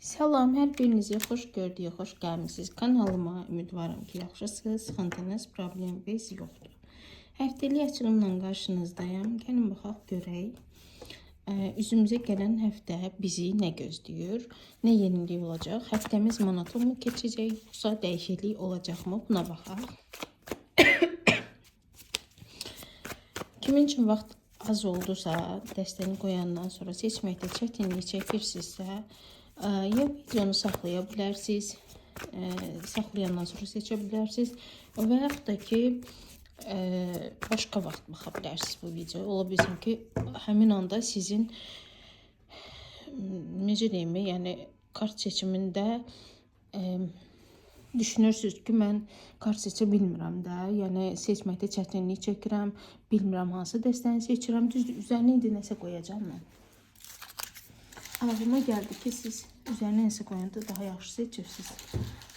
Salam, hər birinizi xoş gördük, xoş gəlmisiniz kanalıma. Ümidvaram ki, yaxşısınız, sıxıntınız, probleminiz yoxdur. Həftəlik açılımla qarşınızdayam. Gəlin baxaq görək. Üzümüzə gələn həftə bizi nə gözləyir, nə yenilik olacaq? Həftəmiz monoton mu keçəcək, yoxsa dəyişiklik olacaqmı? Buna baxaq. Kimin üçün vaxt az oldusa, dəstəni qoyandan sonra seçməkdə çətinlik çəkirsinizsə, ya videonu saxlaya bilərsiniz, saxlayandan sonra seçə bilərsiniz və yaxud da ki, başqa vaxt baxa bilərsiniz bu videoya. Ola bilsin ki, həmin anda sizin necə deyim, yəni kart seçimində düşünürsünüz ki, mən kart seçə bilmirəm də, yəni seçməkdə çətinlik çəkirəm, bilmirəm hansı dəstəni seçirəm. Düzdür, üzərinə indi nəsə qoyacağam mən. Ağlıma gəldi ki, siz üzərinə nəsə qoyanda daha yaxşı seçirsiniz.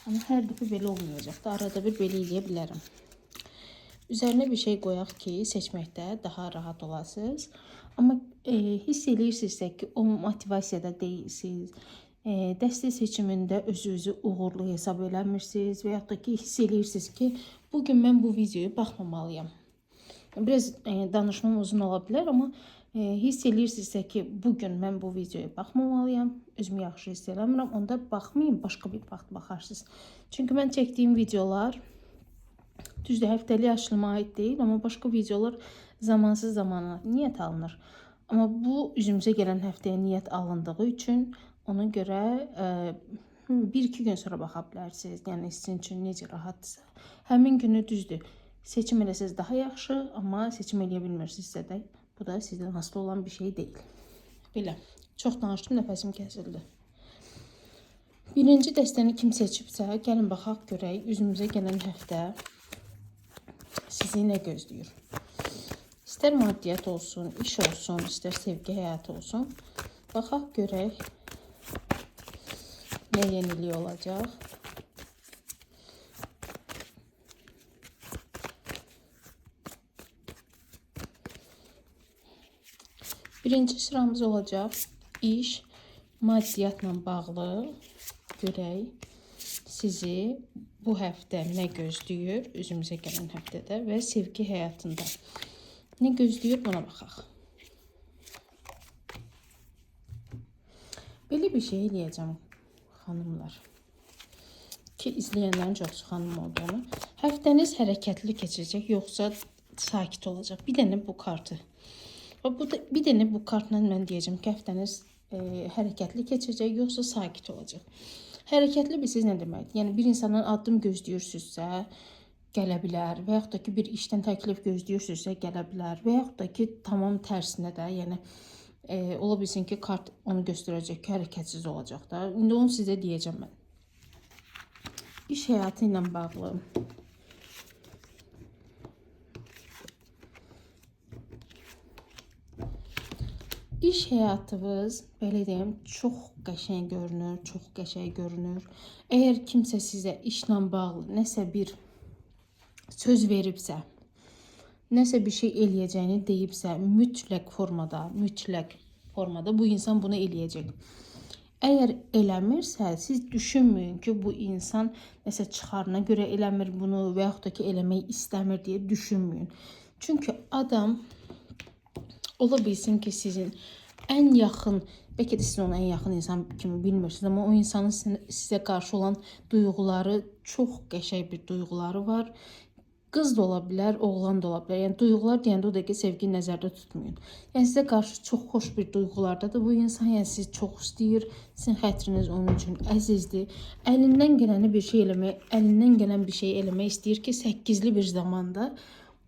Amma hər dəfə belə olmayacaq da, arada bir belə eləyə bilərəm. Üzərinə bir şey qoyaq ki, seçməkdə daha rahat olasınız. Amma hiss eləyirsinizsə ki, o motivasiyada deyilsiniz, dəstə seçimində özünüzü uğurlu hesab eləmirsiniz və yaxud da ki, hiss eləyirsiniz ki, bugün mən bu videoyu baxmamalıyam. Biraz danışmam uzun ola bilər, amma hiss eləyirsinizsə ki, bugün mən bu videoya baxmamalıyam, özümü yaxşı hiss eləmirəm, onda baxmayın, başqa bir vaxt baxarsınız. Çünki mən çəkdiyim videolar, düzdür, həftəlik açılıma aid deyil, amma başqa videolar zamansız zamana niyyət alınır. Amma bu üzümüzə gələn həftəyə niyyət alındığı üçün ona görə bir-iki gün sonra baxa bilərsiniz. Yəni sizin üçün necə rahatdırsa. Həmin günü düzdür, seçim eləsəz daha yaxşı, amma seçim eləyə bilmirsinizsə də bu da sizdən asılı olan bir şey deyil. Belə, çox danışdım, nəfəsim kəsildi. Birinci dəstəni kim seçibsə, gəlin baxaq görək, üzümüzə gələn həftə sizi nə gözləyir? İstər maddiyyat olsun, iş olsun, istər sevgi həyatı olsun. Baxaq görək nə yenilik olacaq. Birinci sıramız olacaq iş, maddiyyatla bağlı. Görək sizi bu həftə nə gözləyir, üzümüzə gələn həftədə və sevgi həyatında nə gözləyir, buna baxaq. Belə bir şey eləyəcəm xanımlar ki, izləyənlərin çoxsu xanım olduğunu. Həftəniz hərəkətli keçəcək, yoxsa sakit olacaq. Bir dənə bu kartı. Və bu da, bir dənə bu kartla mən deyəcəm ki, həftəniz hərəkətli keçəcək, yoxsa sakit olacaq. Hərəkətli bilsiz nə deməkdir? Yəni bir insandan addım gözləyirsinizsə, gələ bilər və yaxud da ki, bir işdən təklif gözləyirsinizsə, gələ bilər və yaxud da ki, tamam tərsinə də, yəni ola bilsin ki, kart onu göstərəcək ki, hərəkətsiz olacaq da. İndi onu sizə deyəcəm mən. İş həyatı ilə bağlı. İş həyatınız, belə deyim, çox qəşəng görünür, çox qəşəng görünür. Əgər kimsə sizə işlə bağlı nəsə bir söz veribsə, nəsə bir şey eləyəcəyini deyibsə, mütləq formada bu insan bunu eləyəcək. Əgər eləmirsə, siz düşünməyin ki, bu insan nəsə çıxarına görə eləmir bunu və yaxud da ki, eləmək istəmir deyə düşünməyin. Çünki adam ola bilsin ki, sizin ən yaxın, bəlkə də siz onu ən yaxın insan kimi bilmirsiniz, amma o insanın sizə qarşı olan duyğuları çox qəşəng bir duyğuları var. Qız da ola bilər, oğlan da ola bilər. Yəni duyğular deyəndə o dəqiqə sevgi nəzərdə tutmayın. Yəni sizə qarşı çox xoş bir duyğulardadır bu insan. Yəni sizi çox istəyir. Sizin xətriniz onun üçün əzizdir. Əlindən gələni bir şey eləmək, əlindən gələn bir şey eləmək istəyir ki, 8-li bir zamanda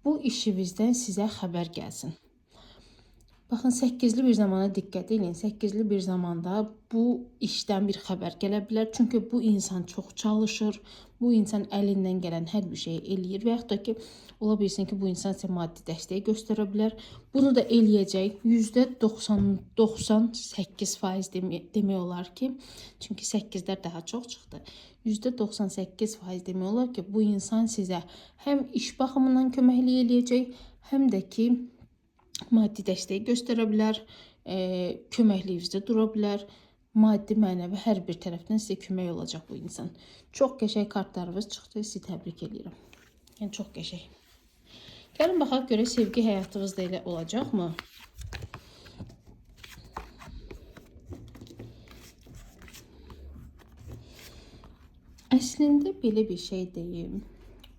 bu işinizdən sizə xəbər gəlsin. Baxın, 8-li bir zamana diqqət eləyin. 8-li bir zamanda bu işdən bir xəbər gələ bilər. Çünki bu insan çox çalışır. Bu insan əlindən gələn hər bir şeyi eləyir və yaxud da ki, ola bilsin ki, bu insan sizə maddi dəstək göstərə bilər. Bunu da eləyəcək. %98% demək olar ki, çünki 8-lər daha çox çıxdı. %98% demək olar ki, bu insan sizə həm iş baxımından köməklik eləyəcək, həm də ki, maddi dəstək göstərə bilər, köməkliyinizdə dura bilər. Maddi, mənəvi hər bir tərəfdən sizə kömək olacaq bu insan. Çox qəşəng kartlarınız çıxdı, sizi təbrik edirəm. Yəni çox qəşəng. Gəlin baxaq görək sevgi həyatınızda elə olacaqmı? Əslində belə bir şey deyim.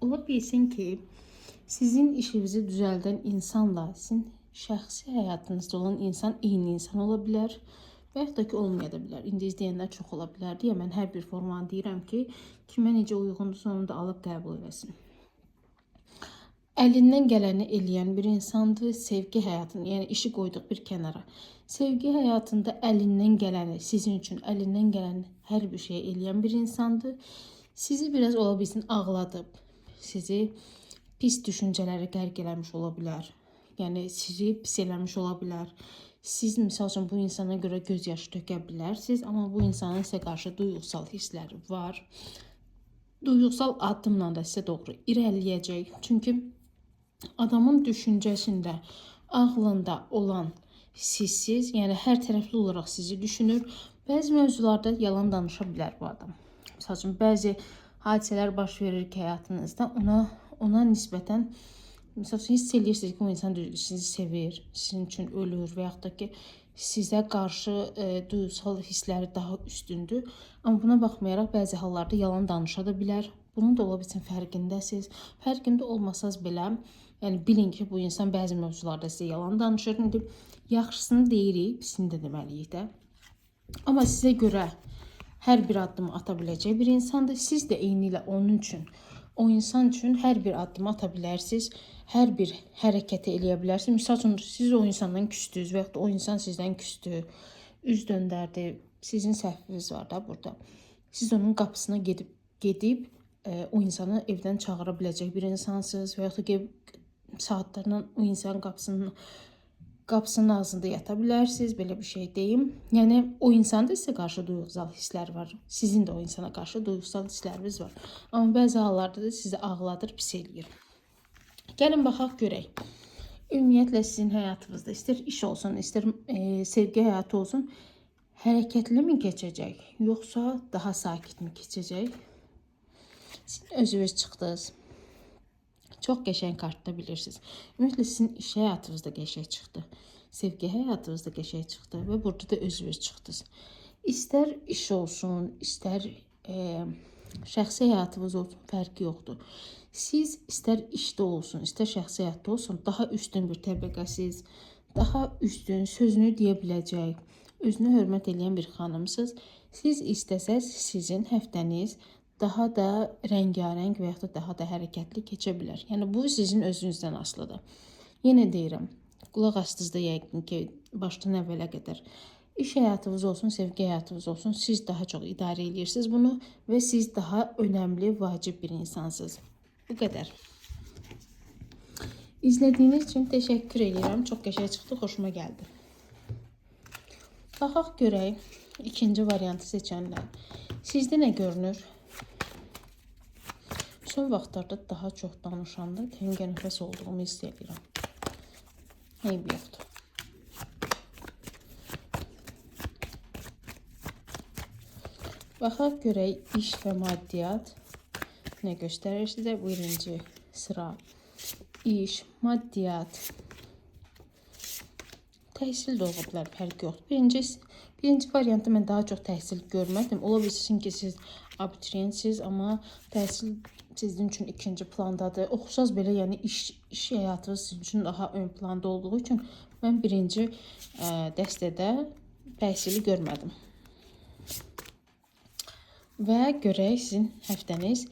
Ola bilsin ki, sizin işinizi düzəldən insanla sizin şəxsi həyatınızda olan insan eyni insan ola bilər və yaxud da ki, olmaya da bilər. İndi izləyənlər çox ola bilər deyə mən hər bir formanı deyirəm ki, kimə necə uyğundursa onu da alıb qəbul eləsin. Əlindən gələni eləyən bir insandır. Sevgi həyatını, yəni işi qoyduq bir kənara. Sevgi həyatında əlindən gələni, sizin üçün əlindən gələn hər bir şeyi eləyən bir insandır. Sizi biraz ola bilsin ağladıb, sizi pis düşüncələrə qərq eləmiş ola bilər. Yəni sizi pis eləmiş ola bilər. Siz misal üçün bu insana görə göz yaşı tökə bilərsiniz, amma bu insanın sizə qarşı duyğusal hissləri var. Duyğusal addımla da sizə doğru irəliləyəcək. Çünki adamın düşüncəsində, ağlında olan sizsiz, yəni hər tərəfli olaraq sizi düşünür. Bəzi mövzularda yalan danışa bilər bu adam. Məsəl üçün bəzi hadisələr baş verir ki, həyatınızda ona nisbətən məsəl üçün hiss eləyirsiniz ki, o insan düzdür, sizi sevir, sizin üçün ölür və yaxud da ki, sizə qarşı duyğusal hissləri daha üstündür. Amma buna baxmayaraq bəzi hallarda yalan danışa da bilər. Bunun da ola bilsin fərqindəsiz. Fərqində olmasanız belə, yəni bilin ki, bu insan bəzi mövzularda sizə yalan danışır. İndi yaxşısını deyirik, pisini də deməliyik də. Amma sizə görə hər bir addımı ata biləcək bir insandır. Siz də eynilə onun üçün, o insan üçün hər bir addımı ata bilərsiniz. Hər bir hərəkəti eləyə bilərsiniz. Misal üçün, siz o insandan küstünüz və yaxud da o insan sizdən küstü, üz döndərdi. Sizin səhviniz var da burada. Siz onun qapısına gedib o insanı evdən çağıra biləcək bir insansınız və yaxud da gedib saatlarla o insanın qapısının ağzında yata bilərsiniz, belə bir şey deyim. Yəni o insanda sizə qarşı duyğusal hisslər var. Sizin də o insana qarşı duyğusal hissləriniz var. Amma bəzi hallarda da sizi ağladır, pis eləyir. Gəlin baxaq görək. Ümumiyyətlə sizin həyatınızda istər iş olsun, istər sevgi həyatı olsun, hərəkətli mi keçəcək, yoxsa daha sakit mi keçəcək? Sizin özünüz çıxdınız. Çox qəşəng kartda bilirsiniz. Ümumiyyətlə sizin iş həyatınızda qəşəng çıxdı. Sevgi həyatınızda qəşəng çıxdı və burada da özünüz çıxdınız. İstər iş olsun, istər şəxsi həyatınız olsun, fərqi yoxdur. Siz istər işdə olsun, istər şəxsi həyatda olsun, daha üstün bir təbəqəsiz, daha üstün sözünü deyə biləcək, özünü hörmət eləyən bir xanımsınız. Siz istəsəz sizin həftəniz daha da rəngarəng və yaxud da daha da hərəkətli keçə bilər. Yəni bu sizin özünüzdən asılıdır. Yenə deyirəm, qulaq astınızda yəqin ki, başdan əvvələ qədər iş həyatınız olsun, sevgi həyatınız olsun, siz daha çox idarə eləyirsiniz bunu və siz daha önəmli, vacib bir insansınız. Bu qədər. İzlədiyiniz üçün təşəkkür edirəm. Çox qəşəng çıxdı, xoşuma gəldi. Baxaq görək ikinci variantı seçənlər. Sizdə nə görünür? Son vaxtlarda daha çox danışanda təngə nəfəs olduğumu hiss edirəm. Eybi yoxdur. Baxaq görək iş və maddiyyat nə göstərir sizə? Birinci sıra iş, maddiyyat, təhsil də ola bilər, fərqi yoxdur. Birinci variantda mən daha çox təhsil görmədim. Ola bilsin ki, siz abituriyentsiniz, amma təhsil sizin üçün ikinci plandadır. Oxusaz belə, yəni iş həyatınız sizin üçün daha ön planda olduğu üçün mən birinci dəstədə təhsili görmədim. Və görək sizin həftəniz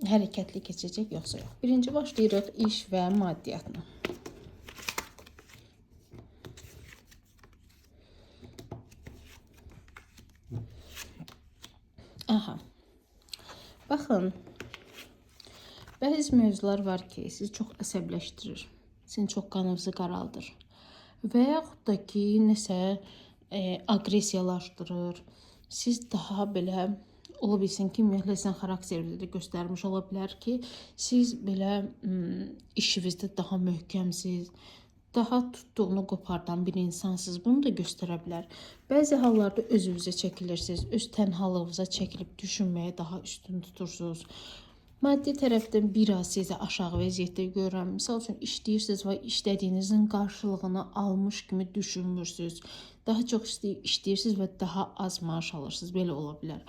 hərəkətli keçəcək yoxsa yox. Birinci başlayırıq iş və maddiyyatla. Aha. Baxın, bəzi mövzular var ki, sizi çox əsəbləşdirir, sizin çox qanınızı qaraldır və yaxud da ki, nəsə aqressiyalaşdırır. Siz daha belə, ola bilsin ki, ümumiyyətlə sizin xarakterinizdə də göstərmiş ola bilər ki, siz belə işinizdə daha möhkəmsiz, Daha tutduğunu qopardan bir insansınız. Bunu da göstərə bilər. Bəzi hallarda özünüzə çəkilirsiniz, öz tənhalığınıza çəkilib düşünməyə daha üstün tutursunuz. Maddi tərəfdən biraz sizi aşağı vəziyyətdə görürəm. Misal üçün işləyirsiniz və işlədiyinizin qarşılığını almış kimi düşünmürsünüz. Daha çox işləyirsiniz və daha az maaş alırsınız. Belə ola bilər.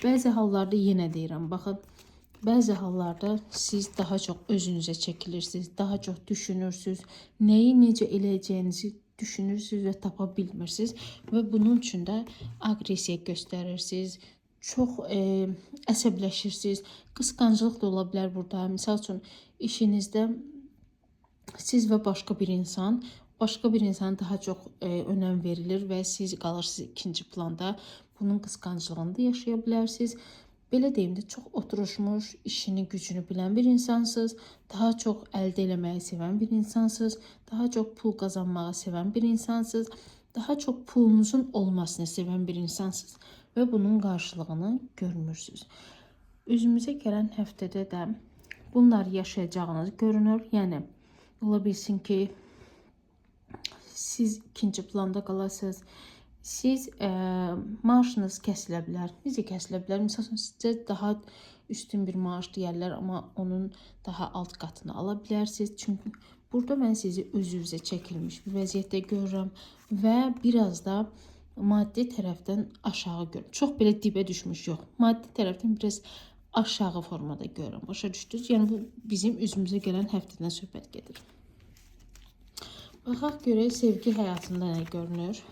Bəzi hallarda yenə deyirəm, baxın, bəzi hallarda siz daha çox özünüzə çəkilirsiniz, daha çox düşünürsünüz, nəyi necə eləyəcəyinizi düşünürsünüz və tapa bilmirsiniz və bunun üçün də aqressiya göstərirsiniz. Çox əsəbləşirsiniz. Qısqanclıq da ola bilər burada. Misal üçün işinizdə siz və başqa bir insan, başqa bir insana daha çox önəm verilir və siz qalırsınız ikinci planda. Bunun qısqanclığını da yaşaya bilərsiniz. Belə deyim də, çox oturuşmuş, işini, gücünü bilən bir insansınız. Daha çox əldə eləməyi sevən bir insansınız. Daha çox pul qazanmağı sevən bir insansınız. Daha çox pulunuzun olmasını sevən bir insansınız və bunun qarşılığını görmürsünüz. Üzümüzə gələn həftədə də bunları yaşayacağınız görünür. Yəni ola bilsin ki, siz ikinci planda qalasınız. Siz maaşınız kəsilə bilər. Necə kəsilə bilər? Məsəl üçün sizə daha üstün bir maaş deyərlər, amma onun daha alt qatını ala bilərsiniz. Çünki burada mən sizi özünüzə çəkilmiş bir vəziyyətdə görürəm və biraz da maddi tərəfdən aşağı görürəm. Çox belə dibə düşmüş yox. Maddi tərəfdən biraz aşağı formada görürəm. Başa düşdünüz? Yəni bu bizim üzümüzə gələn həftədən söhbət gedir. Baxaq görək sevgi həyatında nə görünür.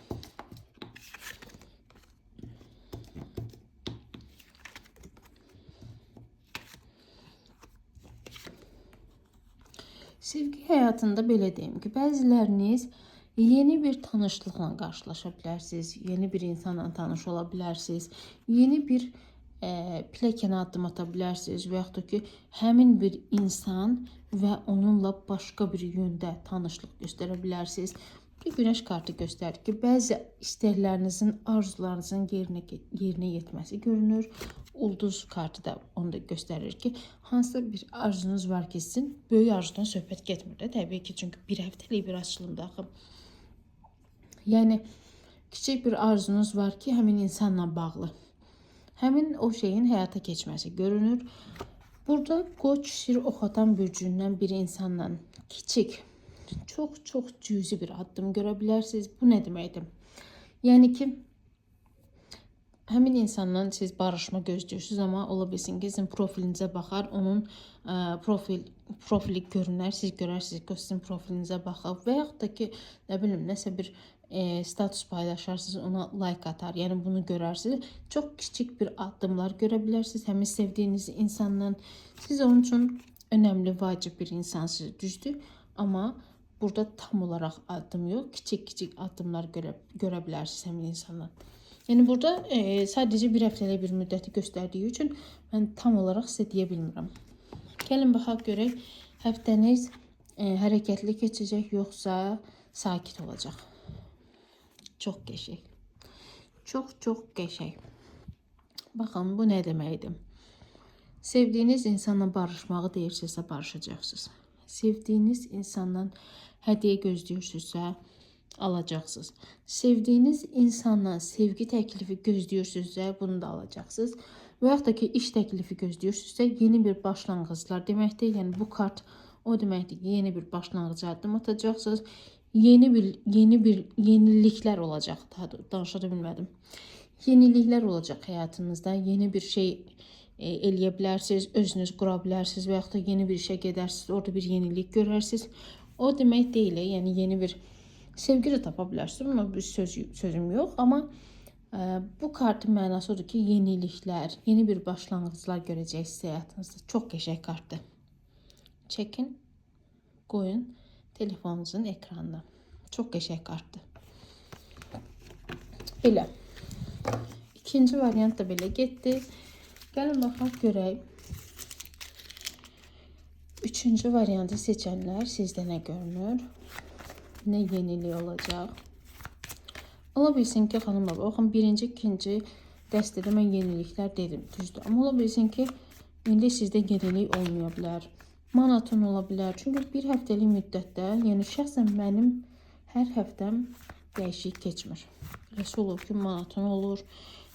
Sevgi həyatında belə deyim ki, bəziləriniz yeni bir tanışlıqla qarşılaşa bilərsiniz, yeni bir insanla tanış ola bilərsiniz, yeni bir pilləkənə addım ata bilərsiniz və yaxud da ki, həmin bir insan və onunla başqa bir yöndə tanışlıq göstərə bilərsiniz. Bir günəş kartı göstərir ki, bəzi istəklərinizin, arzularınızın yerinə yetməsi görünür. Ulduz kartı da onu da göstərir ki, hansısa bir arzunuz var ki, sizin böyük arzudan söhbət getmir də təbii ki, çünki bir həftəlik bir açılımda axı. Yəni kiçik bir arzunuz var ki, həmin insanla bağlı. Həmin o şeyin həyata keçməsi görünür. Burada Qoç, Şir, Oxatan bürcündən bir insanla kiçik, çox-çox cüzi bir addım görə bilərsiniz. Bu nə deməkdir? Yəni ki, həmin insandan siz barışma gözləyirsiniz, amma ola bilsin ki, sizin profilinizə baxar, onun profili görünər, siz görərsiniz ki, o sizin profilinizə baxıb və yaxud da ki, nə bilim, nəsə bir status paylaşarsınız, ona like atar. Yəni bunu görərsiniz. Çox kiçik bir addımlar görə bilərsiniz həmin sevdiyiniz insandan. Siz onun üçün önəmli, vacib bir insansınız, düzdür? Amma burada tam olaraq addım yox, kiçik-kiçik addımlar görə bilərsiniz həmin insandan. Yəni burada sadəcə bir həftəlik bir müddəti göstərdiyi üçün mən tam olaraq sizə deyə bilmirəm. Gəlin baxaq görək, həftəniz hərəkətli keçəcək yoxsa sakit olacaq? Çox qəşəng. Çox-çox qəşəng. Baxın, bu nə deməkdir? Sevdiyiniz insanla barışmağı deyirsinizsə, barışacaqsınız. Sevdiyiniz insandan hədiyyə gözləyirsinizsə, alacaqsınız. Sevdiyiniz insandan sevgi təklifi gözləyirsinizsə, bunu da alacaqsınız. Və yaxud da ki, iş təklifi gözləyirsinizsə, yeni bir başlanğıclar deməkdir. Yəni bu kart o deməkdir ki, yeni bir başlanğıca addım atacaqsınız. Yeni bir yeniliklər olacaq. Daha da danışa da bilmədim. Yeniliklər olacaq həyatınızda. Yeni bir şey eləyə bilərsiniz, özünüz qura bilərsiniz və yaxud da yeni bir işə gedərsiniz, orada bir yenilik görərsiniz. O demək deyil, yəni yeni bir sevgi də tapa bilərsiniz. Buna bir sözüm yox, amma bu kartın mənası odur ki, yeniliklər, yeni bir başlanğıclar görəcəksiniz həyatınızda. Çox qəşəng kartdır. Çəkin, qoyun telefonunuzun ekranına. Çox qəşəng kartdır. Belə. İkinci variant da belə getdi. Gəlin baxaq görək. Üçüncü variantı seçənlər sizdə nə görünür? Nə yenilik olacaq? Ola bilsin ki, xanımlar, baxın, birinci, ikinci dəstədə mən yeniliklər dedim, düzdür. Amma ola bilsin ki, indi sizdə yenilik olmaya bilər. Monoton ola bilər. Çünki bir həftəlik müddətdə, yəni şəxsən mənim hər həftəm dəyişik keçmir. Eləsi olur ki, monoton olur.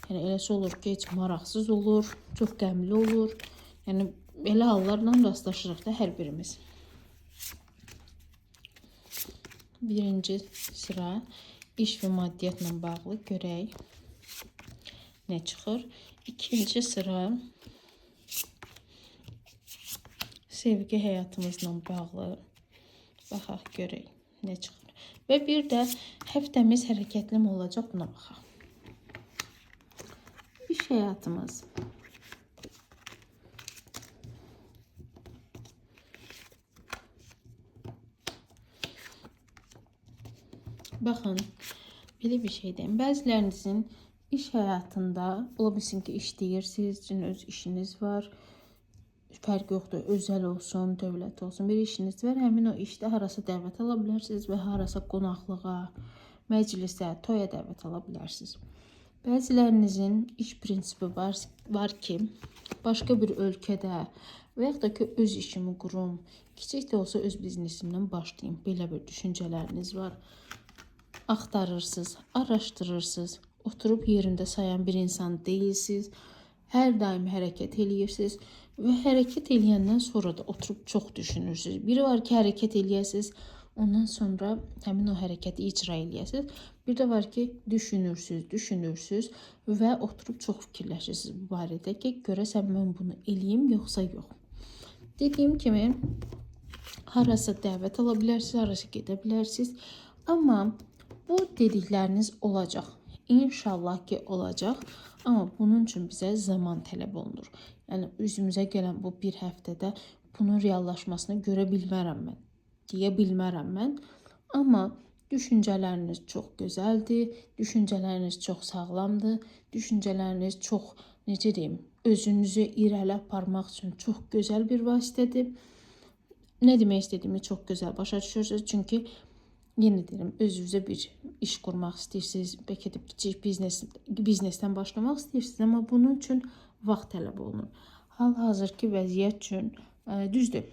Yəni eləsi olur ki, heç maraqsız olur, çox qəmli olur. Yəni belə hallarla rastlaşırıq da hər birimiz. Birinci sıra iş və maddiyyatla bağlı görək nə çıxır. İkinci sıra sevgi həyatımızla bağlı baxaq görək nə çıxır. Və bir də həftəmiz hərəkətli mi olacaq, buna baxaq. İş həyatımız. Baxın, belə bir şey deyim. Bəzilərinizin iş həyatında ola bilsin ki, işləyirsiniz, sizin öz işiniz var. Fərq yoxdur, özəl olsun, dövlət olsun, bir işiniz var. Həmin o işdə harasa dəvət ala bilərsiniz və harasa qonaqlığa, məclisə, toya dəvət ala bilərsiniz. Bəzilərinizin iş prinsipi var ki, başqa bir ölkədə və yaxud da ki, öz işimi qurum, kiçik də olsa öz biznesimdən başlayım. Belə bir düşüncələriniz var. Axtarırsınız, araşdırırsınız, oturub yerində sayan bir insan deyilsiniz. Hər daim hərəkət eləyirsiniz və hərəkət eləyəndən sonra da oturub çox düşünürsünüz. Biri var ki, hərəkət eləyəsiniz, ondan sonra həmin o hərəkəti icra eləyəsiniz. Bir də var ki, düşünürsünüz, düşünürsünüz və oturub çox fikirləşirsiniz bu barədə ki, görəsən mən bunu eləyim yoxsa yox. Dediyim kimi, harasa dəvət ala bilərsiniz, harasa gedə bilərsiniz. Amma bu dedikləriniz olacaq. İnşallah ki, olacaq. Amma bunun üçün bizə zaman tələb olunur. Yəni, üzümüzə gələn bu bir həftədə bunun reallaşmasını görə bilmərəm mən, deyə bilmərəm mən. Amma düşüncələriniz çox gözəldir, düşüncələriniz çox sağlamdır, düşüncələriniz çox, necə deyim, özünüzü irəli aparmaq üçün çox gözəl bir vasitədir. Nə demək istədiyimi çox gözəl başa düşürsünüz. Çünki yenə deyirəm, özünüzə bir iş qurmaq istəyirsiniz, bəlkə də kiçik biznesdən başlamaq istəyirsiniz, amma bunun üçün vaxt tələb olunur. Hal-hazırki vəziyyət üçün düzdür,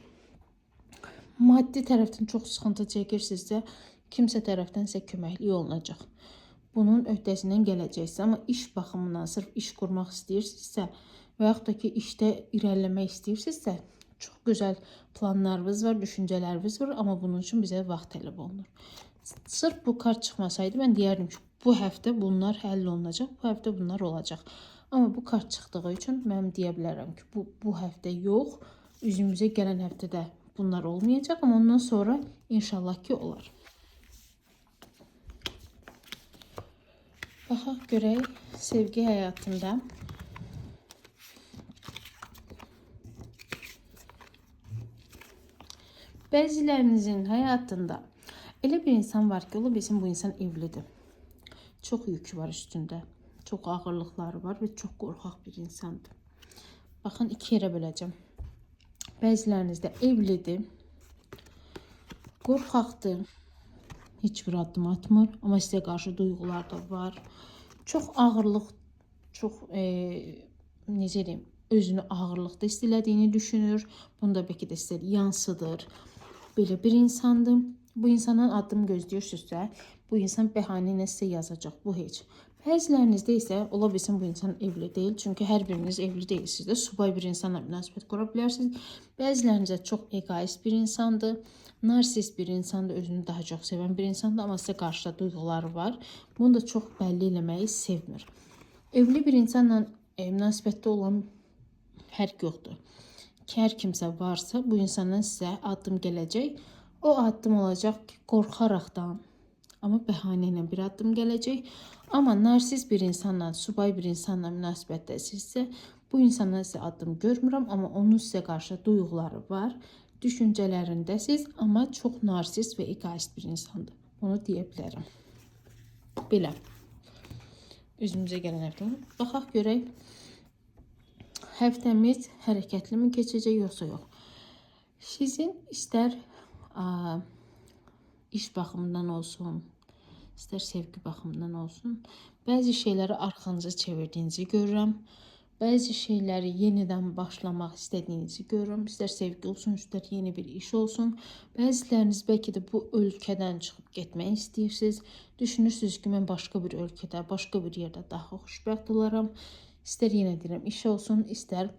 maddi tərəfdən çox sıxıntı çəkirsinizsə, kimsə tərəfdən sizə köməklik olunacaq. Bunun öhdəsindən gələcəksiniz, amma iş baxımından sırf iş qurmaq istəyirsinizsə və yaxud da ki, işdə irəliləmək istəyirsinizsə, çox gözəl planlarınız var, düşüncələriniz var, amma bunun üçün bizə vaxt tələb olunur. Sırf bu kart çıxmasaydı, mən deyərdim ki, bu həftə bunlar həll olunacaq, bu həftə bunlar olacaq. Amma bu kart çıxdığı üçün mən deyə bilərəm ki, bu həftə yox, üzümüzə gələn həftədə bunlar olmayacaq, amma ondan sonra inşallah ki, olar. Baxaq görək sevgi həyatında bəzilərinizin həyatında elə bir insan var ki, ola bilsin bu insan evlidir. Çox yükü var üstündə, çox ağırlıqları var və çox qorxaq bir insandır. Baxın, iki yerə böləcəm. Bəziləriniz də evlidir, qorxaqdır, heç bir addım atmır, amma sizə qarşı duyğular da var. Çox ağırlıq, çox, necə deyim, özünü ağırlıqda hiss elədiyini düşünür. Bunu da bəlkə də sizə yansıdır. Belə bir insandır. Bu insandan addım gözləyirsinizsə, bu insan bəhanə ilə sizə yazacaq. Bu heç. Bəzilərinizdə isə ola bilsin bu insan evli deyil. Çünki hər biriniz evli deyilsiniz də. Subay bir insanla münasibət qura bilərsiniz. Bəzilərinizə çox egoist bir insandır. Narsist bir insandır. Özünü daha çox sevən bir insandır. Amma sizə qarşı da duyğuları var. Bunu da çox bəlli eləməyi sevmir. Evli bir insanla münasibətdə olan fərq yoxdur. Ki, hər kimsə varsa, bu insandan sizə addım gələcək. O addım olacaq ki, qorxaraqdan, amma bəhanə ilə bir addım gələcək. Amma narsist bir insanla, subay bir insanla münasibətdəsinizsə, bu insandan sizə addım görmürəm, amma onun sizə qarşı duyğuları var, düşüncələrindəsiz, amma çox narsist və egoist bir insandır. Bunu deyə bilərəm. Belə. Üzümüzə gələn həftə. Baxaq görək. Həftəmiz hərəkətli mi keçəcək, yoxsa yox? Sizin istər iş baxımından olsun, istər sevgi baxımından olsun, bəzi şeyləri arxanıza çevirdiyinizi görürəm. Bəzi şeyləri yenidən başlamaq istədiyinizi görürəm. İstər sevgi olsun, istər yeni bir iş olsun. Bəziləriniz bəlkə də bu ölkədən çıxıb getmək istəyirsiniz. Düşünürsünüz ki, mən başqa bir ölkədə, başqa bir yerdə daha xoşbəxt olaram. İstər yenə deyirəm, iş olsun, istər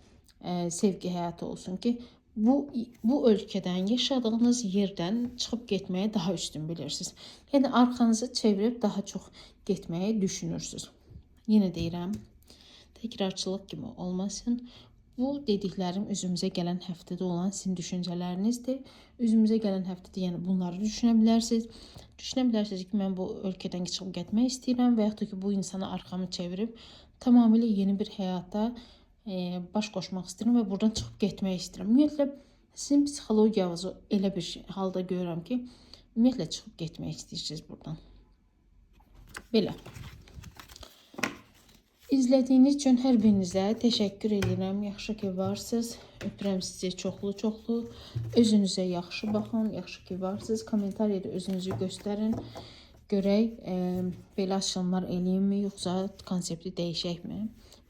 sevgi həyatı olsun ki, bu ölkədən, yaşadığınız yerdən çıxıb getməyi daha üstün bilirsiniz. Yəni arxanızı çevirib daha çox getməyi düşünürsünüz. Yenə deyirəm, təkrarçılıq kimi olmasın. Bu dediklərim üzümüzə gələn həftədə olan sizin düşüncələrinizdir. Üzümüzə gələn həftədə yəni bunları düşünə bilərsiniz. Düşünə bilərsiniz ki, mən bu ölkədən çıxıb getmək istəyirəm və yaxud da ki, bu insana arxamı çevirib tamamilə yeni bir həyata baş qoşmaq istəyirəm və buradan çıxıb getmək istəyirəm. Ümumiyyətlə sizin psixologiyanızı elə bir halda görürəm ki, ümumiyyətlə çıxıb getmək istəyirsiniz buradan. Belə. İzlədiyiniz üçün hər birinizə təşəkkür edirəm. Yaxşı ki varsınız. Öpürəm sizi çoxlu-çoxlu. Özünüzə yaxşı baxın. Yaxşı ki varsınız. Kommentariyada özünüzü göstərin. Görək belə açılımlar eləyimmi, yoxsa konsepti dəyişəkmi?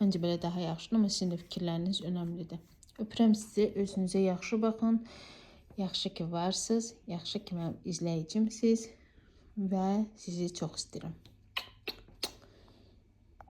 Məncə belə daha yaxşıdır, amma sizin də fikirləriniz önəmlidir. Öpürəm sizi. Özünüzə yaxşı baxın. Yaxşı ki varsınız. Yaxşı ki mənim izləyicimsiz və sizi çox istəyirəm.